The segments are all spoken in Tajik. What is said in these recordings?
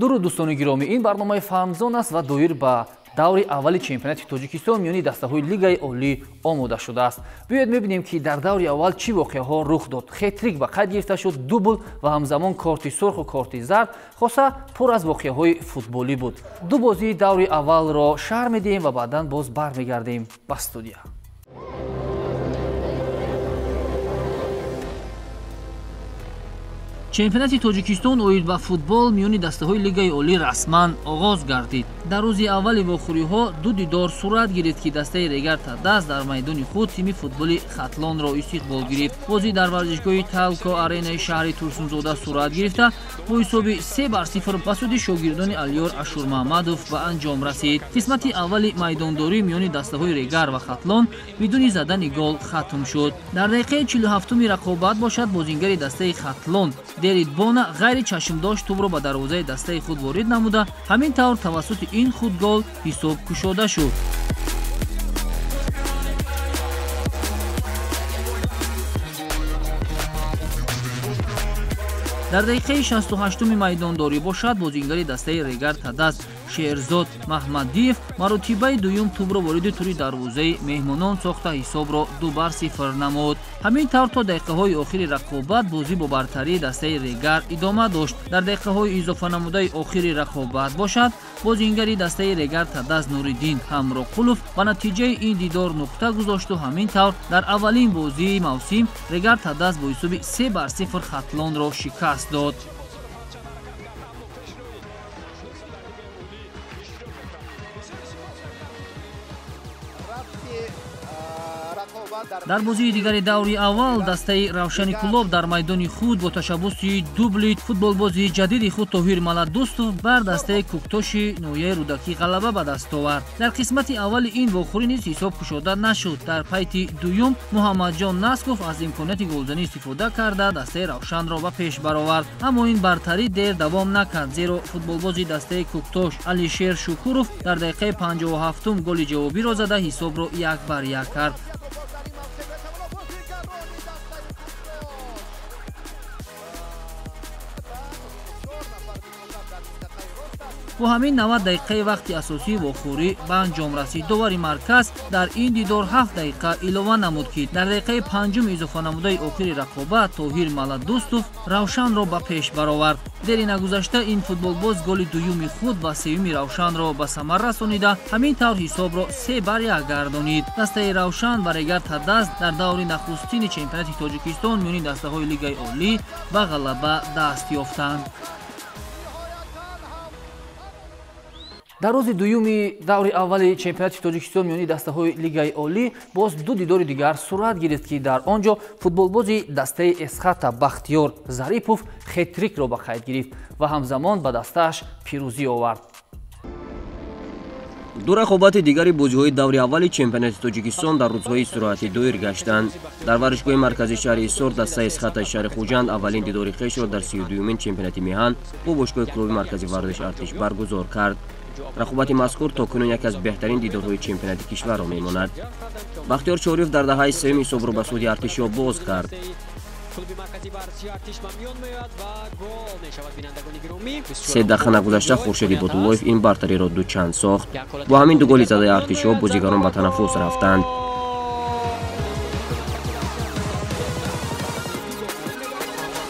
Дуруд, дӯстони гиромӣ, ин барномаи Фанзон аст ва доир ба даври аввали чемпионати Тоҷикистон миёни дастаҳои Лигаи Олӣ омода шудааст. Биёед мебинем, ки дар даври аввал чӣ воқеаҳо рух дод. Хетрик ба қайд гирифта шуд, дубл ва ҳамзамон корти сурху корти зард, хоса пур аз воқеаҳои футболӣ буд. Ду бозии даври аввалро шарҳ медиҳем ва баъдан боз бармегардем ба студия. Чемпионати Тоҷикистон оид ба футбол миёни дастаҳои Лигаи Олӣ расман оғоз гардид. Дар рӯзи аввали вохӯриҳо ду дидор сурат гирифт, ки дастаи Регар Тадаз дар майдони худ тими футболи Хатлонро истиқбол гирифт. Бозӣ дар варзишгоҳи Талко аренаи шаҳри Турсунзода сурат гирифта, бо ҳисоби 3-0 ба суди шогирдони Алиёр Ашурмаҳмадов ба анҷом расид. Қисмати аввали майдондорӣ миёни дастаҳои Регар ва Хатлон бидуни задани гол хатм шуд. Дар дақиқаи 47-уми рақобат бошад, бозингари дастаи Хатлон Дерид Бона ғайричашмдошт тӯбро ба дарвозаи дастаи худ ворид намуда, ҳамин тавр тавассути ин худгол ҳисоб кушода шуд. Дар дақиқаи 68-уми майдондорӣ бошад, бозингари дастаи Регар Тадаз Шерзод Маҳмадиев маротибаи дуюм тӯбро вориди тури дарвозаи меҳмонон сохта, ҳисобро 2-0 намуд. Ҳамин тавр то дақиқаҳои охири рақобат бозӣ бо бартарии дастаи Регар идома дошт. Дар дақиқаҳои изофанамудаи охири рақобат бошад, бозингари дастаи Регар Тадаз Нуриддин Ҳамроқулов ба натиҷаи ин дидор нуқта гузошту ҳамин тавр дар аввалин бозии мавсим Регар Тадаз бо ҳисоби 3-0 Хатлонро шикаст дод. Дар бозии дигари даври аввал дастаи Равшани Кулоб дар майдони худ бо ташаббуси дубли футболбози ҷадиди худ Тоҳир Маладӯстов бар дастаи Кӯктоши ноҳияи Рӯдакӣ ғалаба ба даст овард. Дар қисмати аввали ин вохӯрӣ низ ҳисоб кушода нашуд. Дар пайти дуюм Муҳаммадҷон Насков аз имконияти голзанӣ истифода карда, дастаи Равшанро ба пеш баровард. Аммо ин бартарӣ дер давом накард, зеро футболбози дастаи Кӯктош Алишер Шукуров дар дақиқаи 57-ум голи ҷавобиро зада, ҳисобро 1-1 кард. Бо ҳамин 90 дақиқаи вақти асосии вохӯрӣ ба анҷом расид. Довари марказ дар ин дидор 7 дақиқа илова намуд, ки дар дақиқаи панҷум изофанамудаи охири рақобат Тоҳир Маладӯстов Равшанро ба пеш баровард. Дери нагузашта ин футболбоз голи дуюми худ ва сеюми Равшанро ба самар расонида, ҳамин тавр ҳисобро 3-1 гардонид. Дастаи Равшан ба Регар Тадаз дар даври нахустини чемпионати Тоҷикистон миёни дастаҳои Лигаи Олӣ ба ғалаба даст ёфтанд. Дар рӯзи дуюми даври аввали чемпионати Тоҷикистон миёни дастаҳои Лигаи Олӣ боз ду дидори дигар сурат гирифт, ки дар он ҷо футболбози дастаи Эсхата Бахтиёр Зарипов хетрикро ба қайд гирифт ва ҳамзамон ба дастааш пирӯзӣ овард. Ду рақобати дигари бозиҳои даври аввали чемпионати Тоҷикистон дар рӯзҳои истироҳатӣ доир гаштанд. Дар варзишгоҳи марказии шаҳри Ҳисор дастаи Эсхатаи шаҳри Хуҷанд аввалин дидори хешро дар 32-юмин чемпионати меҳан бо бошгоҳи клуби маркази варзиши Артиш баргузор кард. Рақобати мазкур то кунун яке аз беҳтарин дидорҳои чемпионати кишварро мемонад. Бахтиёр Чориев дар даҳаи сеюм ҳисобро ба суди артишиҳо боз кард. Се дақиқа нагузашта Хуршед Ибодуллоев ин бартариро дучанд сохт. Бо ҳамин ду голи задаи артишиҳо бозигарон ба танаффус рафтанд.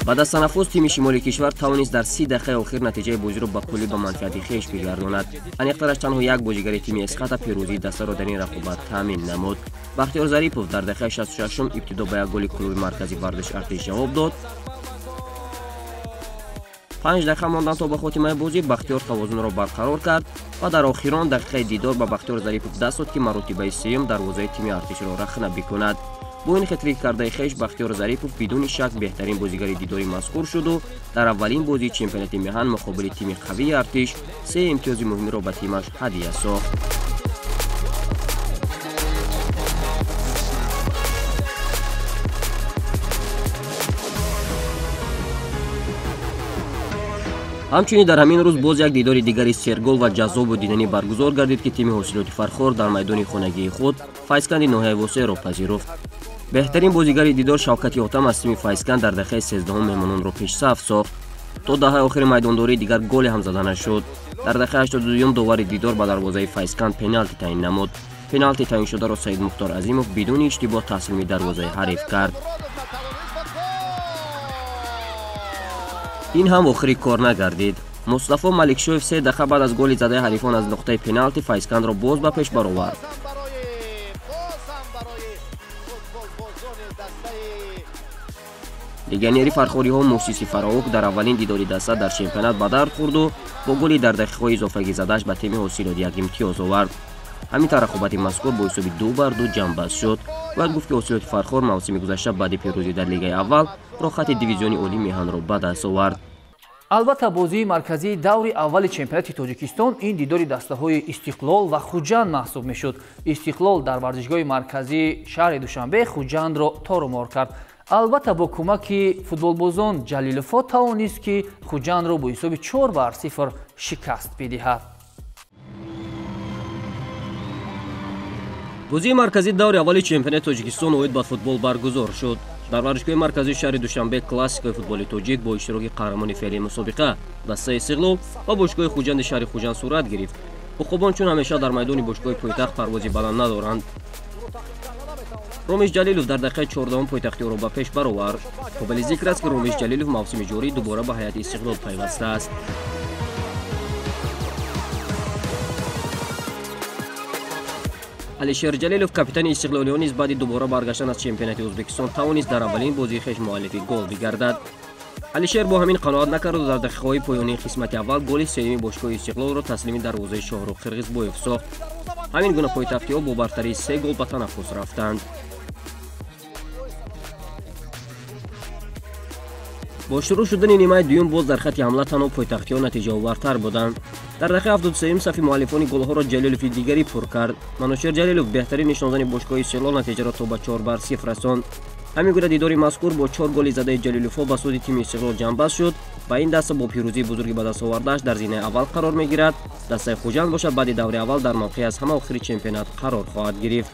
Баъд аз танаффус тими шимоли кишвар тавонист дар 30 дақиқаи охир натиҷаи бозиро ба куллӣ ба манфиати хеш бигардонад. Аниқтараш танҳо як бозигари тими Эсхата пирӯзии дастаро дар ин рақобат таъмин намуд. Бахтиёр Зарипов дар дақиқаи 66-ум ибтидо ба як голи клуби маркази варзиши Артиш ҷавоб дод. 5 дақиқа мондан то ба хотимаи бозӣ Бахтиёр тавозунро барқарор кард ва дар охирон дақиқаи дидор ба Бахтиёр Зарипов даст дод, ки маротибаи сеюм дарвозаи тими Артишро рахна бикунад. Бо ин хитрик кардаи хеш Бахтиёр Зарипов бидуни шак беҳтарин бозигари дидори мазкур шуду дар аввалин бозии чемпионати меҳан муқобили тими қавии Артиш се имтиёзи муҳимиро ба тимаш ҳадия сохт. Ҳамчунин дар ҳамин рӯз боз як дидори дигари сергол ва ҷаззобу диданӣ баргузор гардид, ки тими ҳосилоти Фархор дар майдони хонагии худ Файзканди ноҳияи Восеъро пазируфт. Беҳтарин бозигари дидор Шавкати Ҳотам аз тими Файзканд дар дақиқаи 13 меҳмононро пешсаф сохт. То даҳаи охири майдондории дигар голе ҳам зада нашуд. Дар дақиқаи 82 довари дидор ба дарвозаи Файзканд пеналти таъин намуд. Пеналти таъиншударо Саид Мухтор Азимов бидуни иштибоҳ таслими дарвозаи ҳариф кард. Ин ҳам охири кор нагардид. Мустафо Маликшоев 3 дақиқа баъд аз голи задаи ҳарифон аз нуқтаи пеналти Файзкандро боз ба пеш баровард. Легионери фархориҳо Мусиси Фараок дар аввалин дидори даста дар чемпионат ба дард хӯрду бо голи дар дақиқаҳои изофагӣ задааш ба тими ҳосилот як имтиёз овард. Ҳамин тавр рақобати мазкур бо ҳисоби 2-2 ҷамъбаст шуд. Бояд гуфт, ки ҳосилоти Фархор мавсими гузашта баъди пирӯзӣ дар лигаи аввал роҳхати дивизиони олии меҳанро ба даст овард. Албатта, бозии марказии даври аввали чемпионати Тоҷикистон ин дидори дастаҳои Истиқлол ва Хуҷанд маҳсуб мешуд. Истиқлол дар варзишгоҳи марказии шаҳри Душанбе Хуҷандро торумор кард. Албатта, бо кӯмаки футболбозон Ҷалиловҳо тавонист, ки Хуҷандро бо ҳисоби 4-0 шикаст бидиҳад. Бозии марказии даври аввали чемпионати Тоҷикистон оид ба футбол баргузор шуд. Дар варзишгоҳи марказии шаҳри Душанбе классикаи футболи тоҷик бо иштироки қаҳрамони феълии мусобиқа дастаи Истиқлол ва бошгоҳи Хуҷанди шаҳри Хуҷанд сурат гирифт. Уқобон чун ҳамеша дар майдони бошгоҳи пойтахт парвози баланд надоранд. Ромиш Ҷалилов дар дақиқаи 14 пойтахтиёро ба пеш баровард. Қобили зикр аст, ки Ромиш Ҷалилов мавсими ҷорӣ дубора ба ҳайати Истиқлол пайвастааст. Алишер Ҷалилов, капитани истиқлолиён, низ баъди дубора баргаштан аз чемпионати Ӯзбекистон тавонист дар аввалин бозии хеш муаллифи гол бигардад. Алишер бо ҳамин қаноат накарду дар дақиқаҳои поёнии қисмати аввал голи сеюми бошгоҳи Истиқлолро таслими дарвозаи Шоҳрух Қирғизбоев сохт. Ҳамин гуна пойтахтиҳо бо бартарии 3 гол ба танаффус рафтанд. Бо шурӯъ шудани нимаи дуюм боз дар хатти ҳамла танҳо пойтахтиҳо натиҷаовартар буданд. Дар дақиқаи 73 сафи муаллифони голҳоро Ҷалилови дигарӣ пур кард. Манучер Ҷалилов беҳтарин нишонзани бошгоҳи Истиқлол натиҷаро то ба 4-0 расонд. Ҳамин гуна дидори мазкур бо 4 голи задаи Ҷалиловҳо ба суди тими Истиқлол ҷамъбаст шуд ва ин даста бо пирӯзии бузурги ба даст овардааш дар зинаи аввал қарор мегирад. Дастаи Хуҷанд бошад баъди даври аввал дар мавқеи аз ҳама охири чемпионат қарор хоҳад гирифт.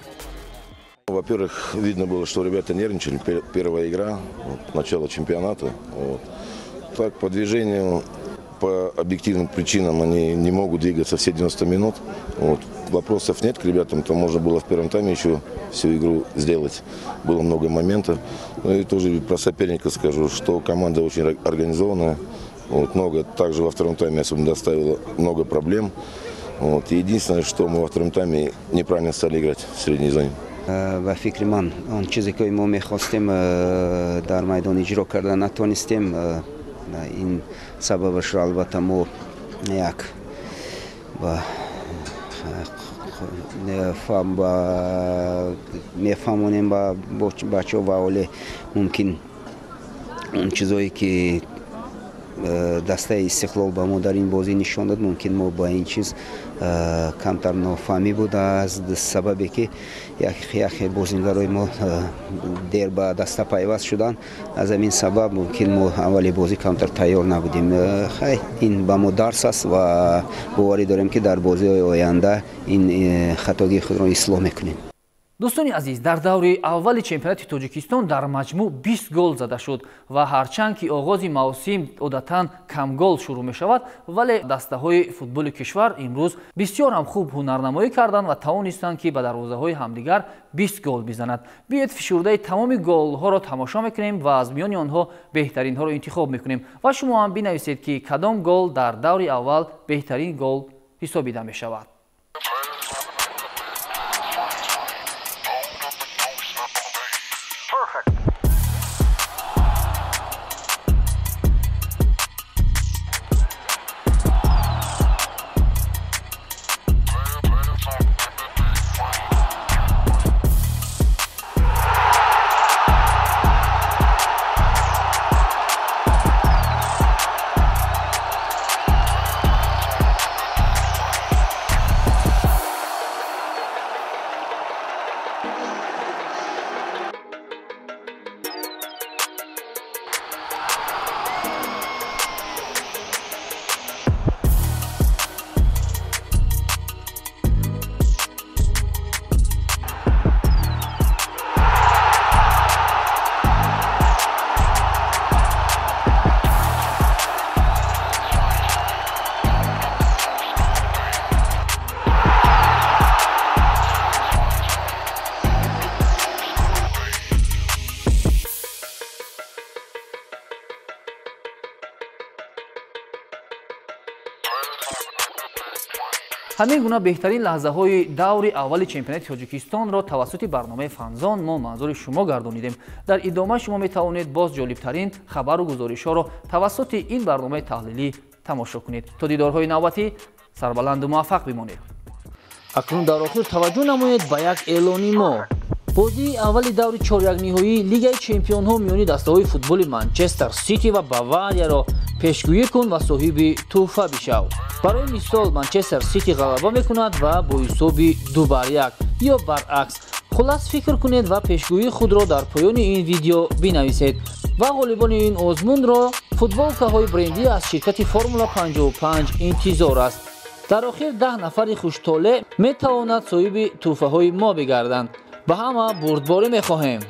Во-первых, видно было, что ребята нервничали. Первая игра, вот, начало чемпионата. Вот. Так, по движению, по объективным причинам они не могут двигаться все 90 минут. Вот. Вопросов нет к ребятам, там можно было в первом тайме еще всю игру сделать. Было много моментов. Ну и тоже про соперника скажу, что команда очень организованная. Вот, много, также во втором тайме особенно доставила много проблем. Вот. Единственное, что мы во втором тайме неправильно стали играть в средней зоне. Ба фикри ман, он чизе ки мо мехостем дар майдон иҷро карда натонистем. Ин сабабашро албатта мо як мефаҳмонем ба бачаҳо ва оле мумкин он чизое ки дастаи Истиқлол ба мо дар ин бозӣ нишон дод, мумкин мо ба ин чиз камтар нофаҳмӣ буд, аз сабабе ки яхе бозингарои мо дер ба даста пайваст шуданд. Аз ҳамин сабаб мумкин мо аввали бозӣ камтар тайёр набудем. Хай, ин ба мо дарс аст ва боварӣ дорем, ки дар бозиҳои оянда ин хатогии худро ислоҳ мекунем. Дӯстони азиз, дар даври аввали чемпионати Тоҷикистон дар маҷмӯъ 20 гол зада шуд ва ҳарчанд ки оғози мавсим одатан камгол шурӯъ мешавад, вале дастаҳои футболи кишвар имрӯз бисёр ҳам хуб ҳунарнамоӣ карданд ва тавонистанд, ки ба дарвозаҳои ҳамдигар 20 гол бизанад. Биёед, фишурдаи тамоми голҳоро тамошо мекунем ва аз миёни онҳо беҳтаринҳоро интихоб мекунем ва шумо ҳам бинависед, ки кадом гол дар даври аввал беҳтарин гол ҳисобида мешавад. Ҳамин гуна беҳтарин лаҳзаҳои даври аввали чемпионати Тоҷикистонро тавассути барномаи Фанзон мо манзури шумо гардонидем. Дар идома шумо метавонед боз ҷолибтарин хабару гузоришҳоро тавассути ин барномаи таҳлилӣ тамошо кунед. То дидорҳои навбатӣ сарбаланду муваффақ бимонед. Акнун дар охир таваҷҷӯҳ намоед ба як эълони мо. Бозии аввали даври чорякниҳоии Лигаи чемпионҳо миёни дастаҳои футболи Манчестер Сити ва Баварияро пешгӯӣ кун ва соҳиби тӯҳфа бишав. Барои мисол, Манчестер Сити ғалаба мекунад ва бо ҳисоби 2-1 ё баръакс. Хуллас, фикр кунед ва пешгӯии худро дар поёни ин видео бинависед ва ғолибони ин озмунро футболкаҳои брендӣ аз ширкати Формула 55 интизор аст. Дар охир 10 нафари хуштолеъ метавонад соҳиби тӯҳфаҳои мо бигарданд. Ба ҳама бурдборӣ мехоҳем.